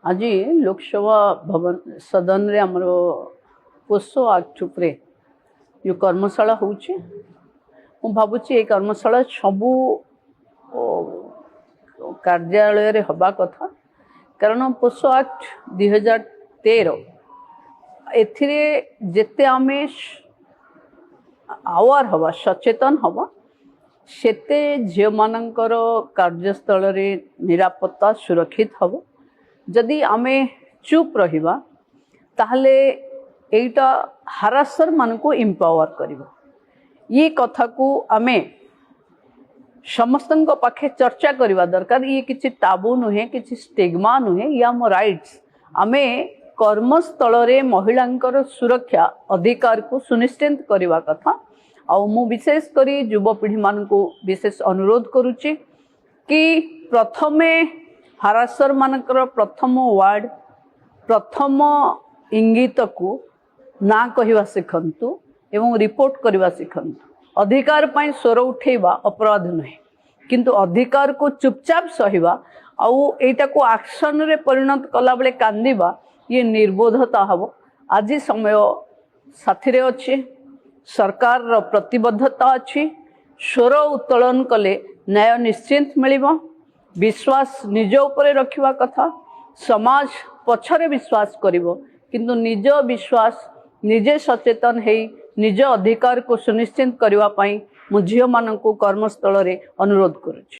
ଆଜି ଲୋକସଭା ଭବନ ସଦନରେ ଆମର ପୋକ୍ସୋ ଆକ୍ଟ ଉପରେ ଯେଉଁ କର୍ମଶାଳା ହେଉଛି, ମୁଁ ଭାବୁଛି ଏଇ କର୍ମଶାଳା ସବୁ କାର୍ଯ୍ୟାଳୟରେ ହେବା କଥା। କାରଣ ପୋକ୍ସୋ ଆକ୍ଟ 2013, ଏଥିରେ ଯେତେ ଆମେ ଆୱାର ହେବା, ସଚେତନ ହେବା, ସେତେ ଝିଅମାନଙ୍କର କାର୍ଯ୍ୟସ୍ଥଳରେ ନିରାପତ୍ତା ସୁରକ୍ଷିତ ହେବ। ଯଦି ଆମେ ଚୁପ୍ ରହିବା, ତାହେଲେ ଏଇଟା ହାରାସରମାନଙ୍କୁ ଇମ୍ପାୱାର କରିବ। ଇଏ କଥାକୁ ଆମେ ସମସ୍ତଙ୍କ ପାଖେ ଚର୍ଚ୍ଚା କରିବା ଦରକାର। ଇଏ କିଛି ଟାବୁ ନୁହେଁ, କିଛି ଷ୍ଟିଗ୍ମା ନୁହେଁ, ଇଏ ଆମ ରାଇଟ୍ସ। ଆମେ କର୍ମସ୍ଥଳରେ ମହିଳାଙ୍କର ସୁରକ୍ଷା ଅଧିକାରକୁ ସୁନିଶ୍ଚିତ କରିବା କଥା। ଆଉ ମୁଁ ବିଶେଷ କରି ଯୁବପିଢ଼ିମାନଙ୍କୁ ବିଶେଷ ଅନୁରୋଧ କରୁଛି କି ପ୍ରଥମେ ହାରାସରମାନଙ୍କର ପ୍ରଥମ ୱାର୍ଡ, ପ୍ରଥମ ଇଙ୍ଗିତକୁ ନା କହିବା ଶିଖନ୍ତୁ ଏବଂ ରିପୋର୍ଟ କରିବା ଶିଖନ୍ତୁ। ଅଧିକାର ପାଇଁ ସ୍ୱର ଉଠେଇବା ଅପରାଧ ନୁହେଁ, କିନ୍ତୁ ଅଧିକାରକୁ ଚୁପଚାପ ସହିବା ଆଉ ଏଇଟାକୁ ଆକ୍ସନରେ ପରିଣତ କଲାବେଳେ କାନ୍ଦିବା, ଇଏ ନିର୍ବୋଧତା ହେବ। ଆଜି ସମୟ ସାଥିରେ ଅଛି, ସରକାରର ପ୍ରତିବଦ୍ଧତା ଅଛି। ସ୍ୱର ଉତ୍ତୋଳନ କଲେ ନ୍ୟାୟ ନିଶ୍ଚିତ ମିଳିବ। ବିଶ୍ୱାସ ନିଜ ଉପରେ ରଖିବା କଥା। ସମାଜ ପଛରେ ବିଶ୍ୱାସ କରିବ, କିନ୍ତୁ ନିଜ ବିଶ୍ୱାସ, ନିଜେ ସଚେତନ ହେଇ ନିଜ ଅଧିକାରକୁ ସୁନିଶ୍ଚିତ କରିବା ପାଇଁ ମୁଁ ଝିଅମାନଙ୍କୁ କର୍ମସ୍ଥଳରେ ଅନୁରୋଧ କରୁଛି।